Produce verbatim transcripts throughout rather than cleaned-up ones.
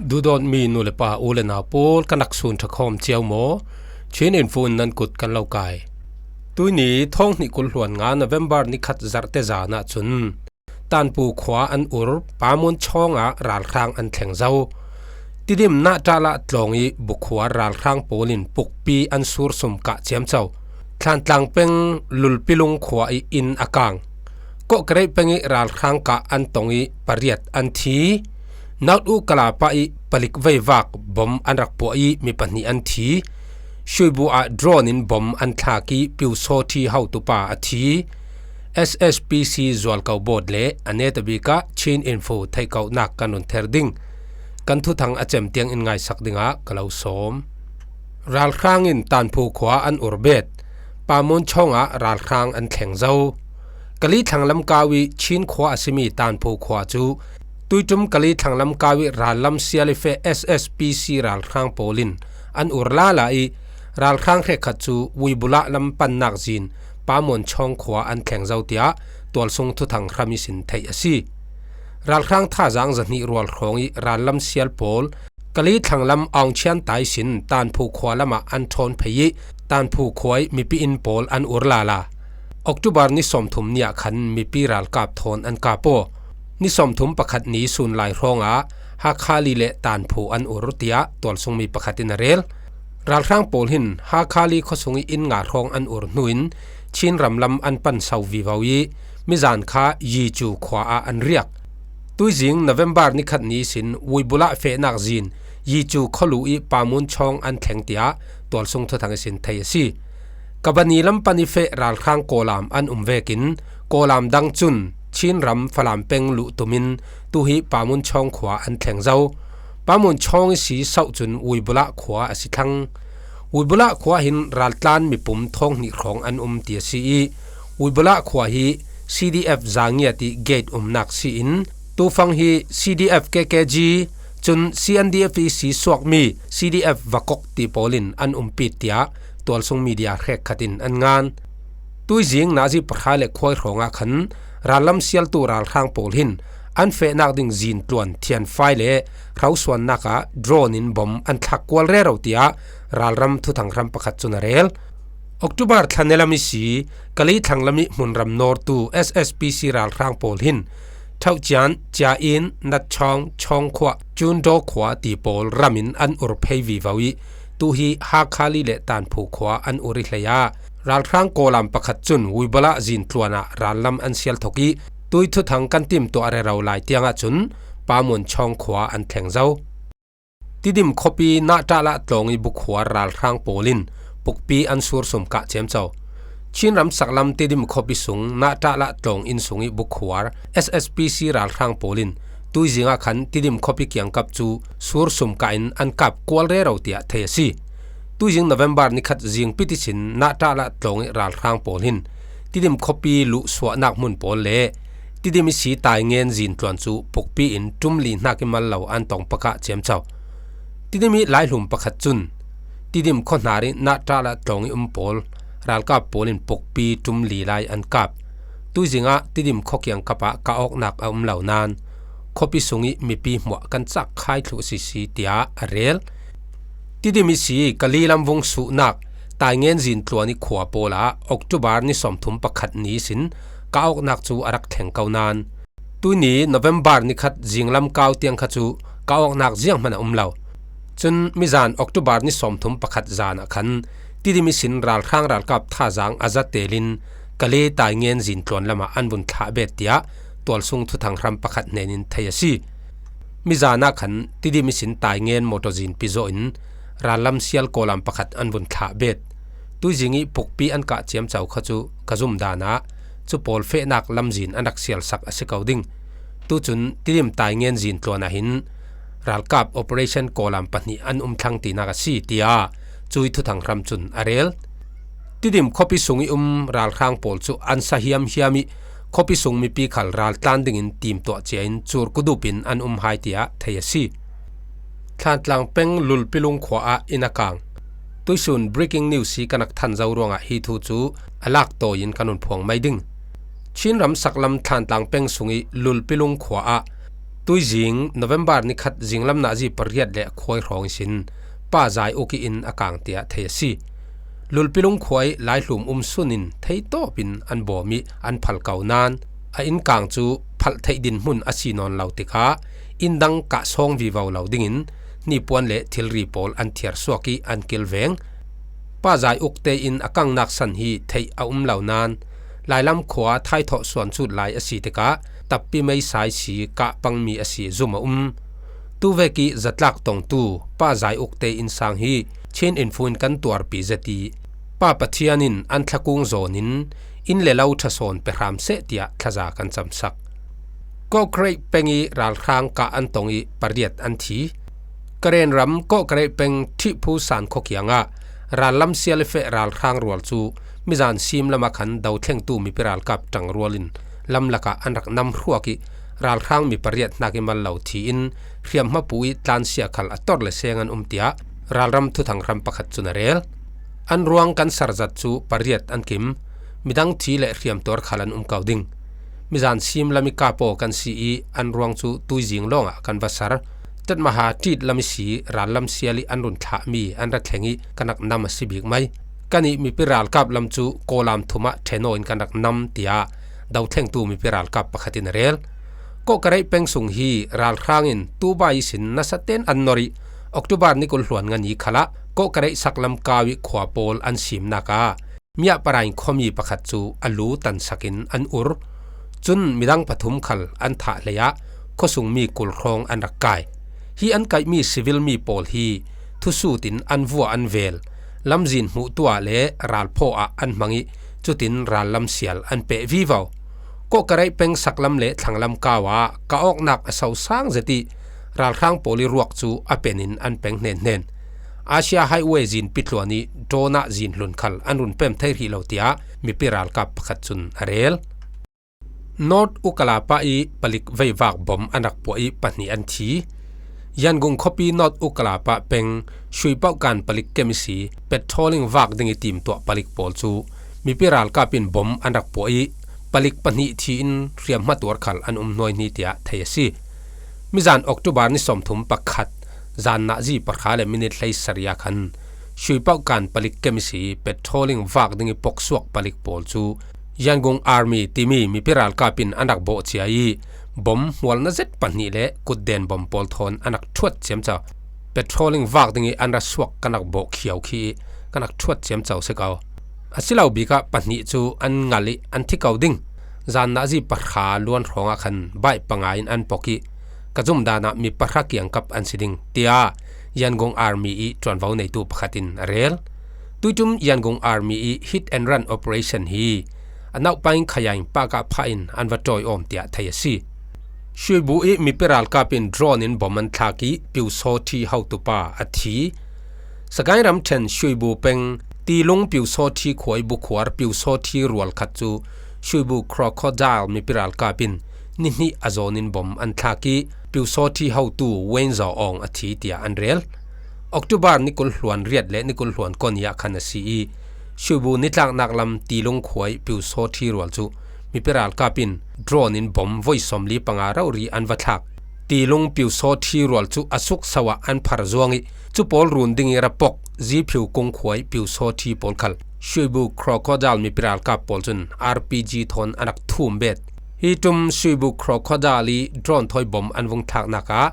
Duhdawtmi nu le pa, u le nau pawl, kan rak sun ṭha khawm cio maw? Chin Info in nan kut kan lo kai. Tuini thawng hnih kul hluan nga November ni khat zarhte zan ah cun Tanpu khua an ur, Pamuan chawng ah ralhrang an thleng zo. Tidim Nahṭahlah tlawng i bukhuar ralhrang pawl in pukpi an sursum kah ciamco. Thlantlang peng Lulpilung khua i inn a kang. Kawhkereih peng i ralhrang kah an tong i pariat an thi. Naut U Kalapa i palik veivak bom an rak puah i mi pahnih an thi. Shuibu ah drone in bom an thlak i Piusawthi hotupa a thi. S S P C Zualko Board le a netabik ah Chin Info theihkohnak kan run ther ding. Kan thuthang a cem tiang in ngaisak dingah ka lo sawm. Ralhrang in Tanphu khua an ur bet. Pamuan chawng ah ralhrang an thleng zo. Kali thlang lamkau i Chin khua a simi Tanphu khua cu Tuiṭum Kali thlang lamkau i rallam sial i feh S S P C ralhrang pawl in an ur lala i ralhrang hrekkhat cu Uibulah lam pannak zin Pamuan chawng khua an thleng zo, tiah tualsung thuthang hram ihsin theih a si. Ralhrang thazaang zahnih rual hrawng i rallam sial pawl Kali thlang lam Aung Chian tai sin Tanphu khua lamah an ṭhawn phei i Tanphu khua i mipi inn pawl an ur lala. October ni sawmthum ni ah khan mipi ralkap thawn an kap aw. Ni sawmthum pakhat ni sun lai hrawngah Hakhali le Tanphu an ur, tiah tualsungmi pakhat in a rel. Ralhrang pawl hin Hakhali khuasung i inn nga hrawng an ur hnuin Chin ramlam an pan so vivo i mizan kha Yicu khua ah an riak. Tuizing November ni khat ni sin Uibulah fehnak zin Yicu khualu i Pamuan chawng an thleng, tiah tualsung thuthang ihsin thei a si. Kabani lam pan i feh ralhrang Kawlam an um vekin Kawlam dang cun Chin ram Falam peng luh tumin tuhi Pamuan chawng khua an thleng zo. Pamuan chawng i si sauh cun Uibulah khua a si thlang. Uibulah khua hin raltlan mipum thawng hnih hrawng an um ti a si i Uibulah khua hi C D F Zangiat i gate umnak si in tufang hi C D F K K G cun C N D F i si suakmi C D F Vakok ti pawl in an umpi, tiah tualsung media hrekkhat in an ngan. Tuizing nazi pahra le khuai hrawngah khan rallam sialtu ralhrang pawl hin an fehnak ding zintluan thianfai le hrosuannak ah drone in bom an thlak kual rero, tiah ralram thuthang hram pakhat cun a rel. October thla nelam i si Kali thlang lam i hmunram nawrtu S S P C ralhrang pawl hin Thaucian, Cia In, Natchawng, Chawngkhua, Cundaw khua ti pawl ram in an ur phei vivo i tuhi Hakhali le Tanphu khua an ur i hlei a, ralhrang Kawlam pakhat cun Uibulah zintluan ah rallam an sial thok i tui thuthang kan timtuah rero lai tiangah cun Pamuan chawng khua an thleng zo. Tidim khuapi Nahṭahlah tlawng i bukhuar ralhrang pawl in pukpi an sursum kah ciamco. Chin ram saklam Tidim khuapi sung Nahṭahlah tlawng inn sung i bukhuar S S P C ralhrang pawl in tuizing ah khan Tidim khuapi kiangkap cu sursum kah in an kap kual rero, tiah thei a si. Tuizing November ni khat zingpit ihsin Nahṭahlah tlawng i ralhrang pawl hin Tidim khuapi luhsuahnak hmun pawl le Tidim i si Taingen zintluan cu pukpi in ṭum li hnak i mal lo an tong pakah ciamco. Tidim i laihlum pakhat cun Tidim khuahnar i Nahṭahlah tlawng i um pawl ralkap pawl in pukpi ṭum li lai an kap. Tuizing ah Tidim khua kiangkap ah kah awknak a um lo nain khuapi sung i mipi hmuah kan cak khai thluh sisi, tiah a rel. Tidim i si Kali lam vung suhnak Taingen zintluan i khua pawl ah October ni sawmthum pakhat ni sin kah awknak cu a rak thleng ko nain tuini November ni khat zinglam kau tiang kha cu kah awknak zianghman a um lo. Cun mizan October ni sawmthum pakhat zan ah khan Tidim i sin ralhrang ralkap thazaang a za telin Kali Taingen zintluan lamah an vun thlah bet, tiah tualsung thuthang hram pakhat hnenin thei a si. Mizan ah khan Tidim i sin Taingen mawṭaw zinpi zawh in rallam sial Kawlam pakhat an vun thlah bet. Tuizing i pukpi an kah ciamco kha cu ka zumdan ah cu pawl fehnak lamzin an rak sialsak a si ko ding. Tucun Tidim Taingen zintluan ah hin ralkap Operation Kawlam pahnih an um thlang tinak a si, tiah cui thuthang hram cun a rel. Tidim khuapi sung i um ralhrang pawl cu an sa hiamhiam i khuapi sung mipi khal raltlan dingin timtuah cia in cur kudup in an um hai, tiah thei a si. Thlantlang peng Lulpilung khua ah inn a kang. Tuisun breaking news hi kan rak than zo ruangah hi thu cu a lak tawi in kan run phuang mai ding. Chin ram saklam Thlantlang peng sung i Lulpilung khua ah Tuizing November ni khat zinglam nazi pariat le khuai hrawng sin Pa Zai Uk i in a kang tiah thei a si. Lulpilung khuai laihlum um sun in theitawp in an bawm i an phal ko nan a innkang cu phalh theih dinhmun a si nawn lo tikah inndang kah sawng vivo lo dingin hnipuan le thilri pawl an thiar suak i an kil veng. Pa Zai Uk te in a kangnak san hi theih a um lo nan lailam khua thaithawh suan cut lai a si tikah tappi meisai si kah pangmi a si zum a um. Tuvek i zatlak tongtu Pa Zai Uk te innsang hi Chin Info in kan tuarpi zet i Pa Pathian in an thlakung zawn in inn le lo ṭha sawn pe hram seh tiah thlaza kan camsak. Kawhkarei peng i ralhrang kah an tong i pariat an thi. Karen ram Kawhkarei peng Thihphu San khua kiangah rallam sial i feh ralhrang rual cu mizan sim lamah khan dothlengtu mipi ralkap ṭangrual in lamlakah an rak nam hruak i ralhrang mi pariat hnak i mal lo thi in hriamhma pu i tlansia khal a tor le seng an um tiah ralram thuthang hram pakhat cun a rel. An ruang kan sarzat cu pariat an kim. Midang thi le hriamtuar khal an um ko ding. Mizan sim lam i kap aw kan si i an ruang cu tuizing lawngah kan va sar. Tatmaha ṭit lam i si rallam sial i an run thlahmi an ra thleng i kan rak nam a si bik mai. Kan i mipi ralkap lam cu kawlam thum ah ṭhen aw in kan rak nam tiah dothlengtu mipi ralkap pakhat in a rel. Kawhkarei peng sung hi ralhrang in tubai ihsin nasa ten an nor i October ni kul hluan nga ni khalah Kawhkarei saklam kau i khua pawl an simnak ah Miah Parain khuami pakhat cu a lu tansak in an ur. Cun midang pathum khal an thah hlei ah khuasungmi kul hrawng an rak kai. Hi an kaihmi civil mi pawl hi thusut in an vua an vel, lamzin hmuh tuah le ralphaw ah an hmang i cutin rallam sial an peh vivo. Kawhkarei peng saklam le thlanglam kau ah ka awknak a sosang zet i ralhrang pawl i ruak cu a pen in an peng hnenhnen. Asia Highway zin pitluan i drone ah zin hlun khal an run pem thei rih lo tiah mipi ralkap pakhat cun a rel. North Ukalapa i palik veivak bom an rak puah i pahnih an thi. Yangon khuapi North Ukalapa peng Shuipohkan palik kem i si petrolling vak ding i timtuah palik pawl cu mipi ralkap in bom an rak puah i palik pahnih thi in hriamhma tuar khal an um hnuaihni tiah thei a si. Mizan October ni sawmthum pakhat zan nazi pahra le minit hleisarih ah khan Shuipohkan palik kem i si petrolling vak ding i poksuak palik pawl cu Yangon Army timi mipi ralkap in an rak bawh cia i bom hmual na zet pahnih le kutden bom pawl thawn an rak ṭhuat ciamco. Petrolling vak ding i an ra suak kan rak bawh khiau khi i kan rak ṭhuat ciamco si ko. A si lo bik ah pahnih cu an ngal i an thi ko ding. Zan nazi pahra luan hrawng ah khan baih panga in an pok i ka zumdan ah mi pahra kiangkap an si ding tiah Yangon Army i ṭuanvo neitu pakhat in a rel. Tuiṭum Yangon Army i hit and run operation hi a nauhpain khayaing pakah phah in an va ṭawi awm tiah thei a si. Shuibu i mipi ralkap in drone in bom an thlak i Pyusawṭhi hotupa a thi. Sagaing ramṭhen Shuibu peng Tilung Pyusawṭhi khua i bukhuar Pyusawṭhi rual khat cu Shuibu Crocodile mipi ralkap in nihnih a zawn in bom an thlak i Pyusawṭhi hotu Wayne Zaw Aung a thi tiah an rel. October ni kul hluan riat le ni kul hluan kua ni ah khan a si i Shuibu nitlaknak lam Tilung khua i Pyusawṭhi rual cu mipi ralkap in drone in bom voi sawmli panga rori an va thlak. Tilung Pyusawṭhi rual cu a sukso ah an phar zuang i cu pawl run ding i ra pok Ziphiu kung khua i Pyusawṭhi pawl khal Shuibu Crocodile mipi ralkap pawl cun R P G thawn an rak thum bet. Hi ṭum Shuibu Crocodile i drone thawi bom an vung thlaknak ah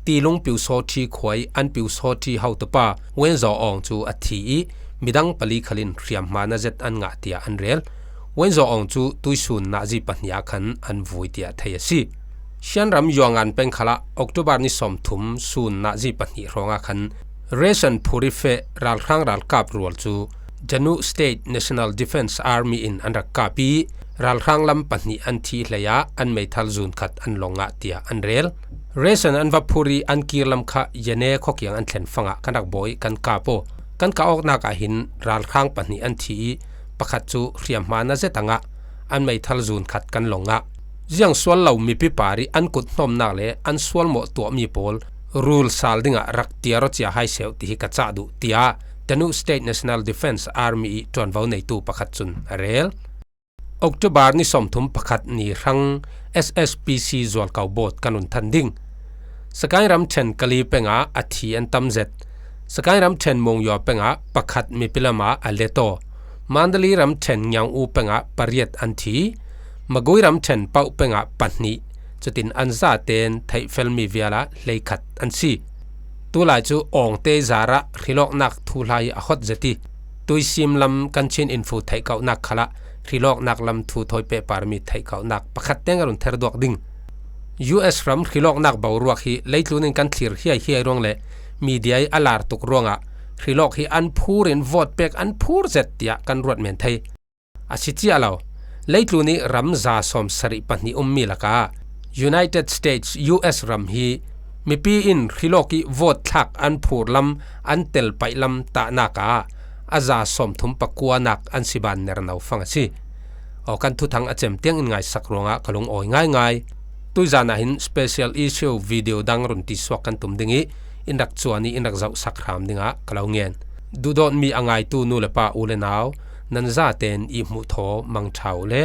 Tilung Pyusawṭhi khua i an Pyusawṭhi hotupa Wayne Zaw Aung cu a thi i midang pali khal in hriamhma na zet an ngah tiah an rel. Wayne Zaw Aung cu tuisun nazi pahnih ah khan an vui tiah thei a si. Shan ram Yuangan peng khal ah October ni sawmthum sun nazi pahnih hrawng ah khan ration phur i feh ralhrang ralkap rual cu Janu State National Defence Army in an rak kap i ralhrang lam pahnih an thi hlei ah an meithal zun khat an lawng ngah tiah an rel. Ration an va phur i an kir lam kha Yene khua kiang an thlen fang ah kan rak bawh i kan kap aw. Kan kah awknak ah hin ralhrang pahnih an thi i pakhat cu hriamhma na zet a ngah, an meithal zun khat kan lawng ngah. Ziang sual lo mipi par i an kut hnawmnak le an sualmawh tuahmi pawl rul sal dingah rak tiar aw cia hai seuh ti hi ka cah duh tiah Janu State National Defence Army i ṭuanvo neitu pakhat cun a rel. October ni sawmthum pakhat ni hrang S S P C zualkau boat kan run than ding. Sagaing ramṭhen Kali pengah a thi an tam zet. Sagaing ramṭhen Mongyaw pengah pakhat mipi lamah a let aw. Mandalay ramṭhen Ngyang U pengah pariat an thi. Magway ramṭhen Pauh pengah pahnih. Chutin an zaten theihfel mi vialah hleikhat an si. Tulai cu awngte zarah hrilawknak thuhla hi a hot zet i, tuisim lam kan Chin Info theihkauhnak khalah hrilawknak lam thu thawi pehparmi theihkauhnak pakhat teng a run ther duak ding. U S ram hrilawknak boruak hi leitlun in kan thlir hiaihiai ruang le media i a lar tuk ruangah hrilawk hi an phur in vote pek an phur zet tiah kan ruat men thei. A si cia lo. Leitlun i ram za sawm sarih pahnih ummi lakah United States, U S ram hi mipi in hrilawk i vote thlak an phur lam an tel paih lam tahnak ah a za sawmthum pakuanak an si ban nerno fang a si. Aw, kan thuthang a cem tiang in ngaisak ruangah ka lung awi ngaingai. Tuizan ah hin special issue video dang run tisuak kan tum ding i in rak cuan i in rak zohsak hram dingah ka lo ngen. Duhdawtmi a ngaitu nu le pa, u le nau, nan zaten i hmuh thaw mangṭha u le.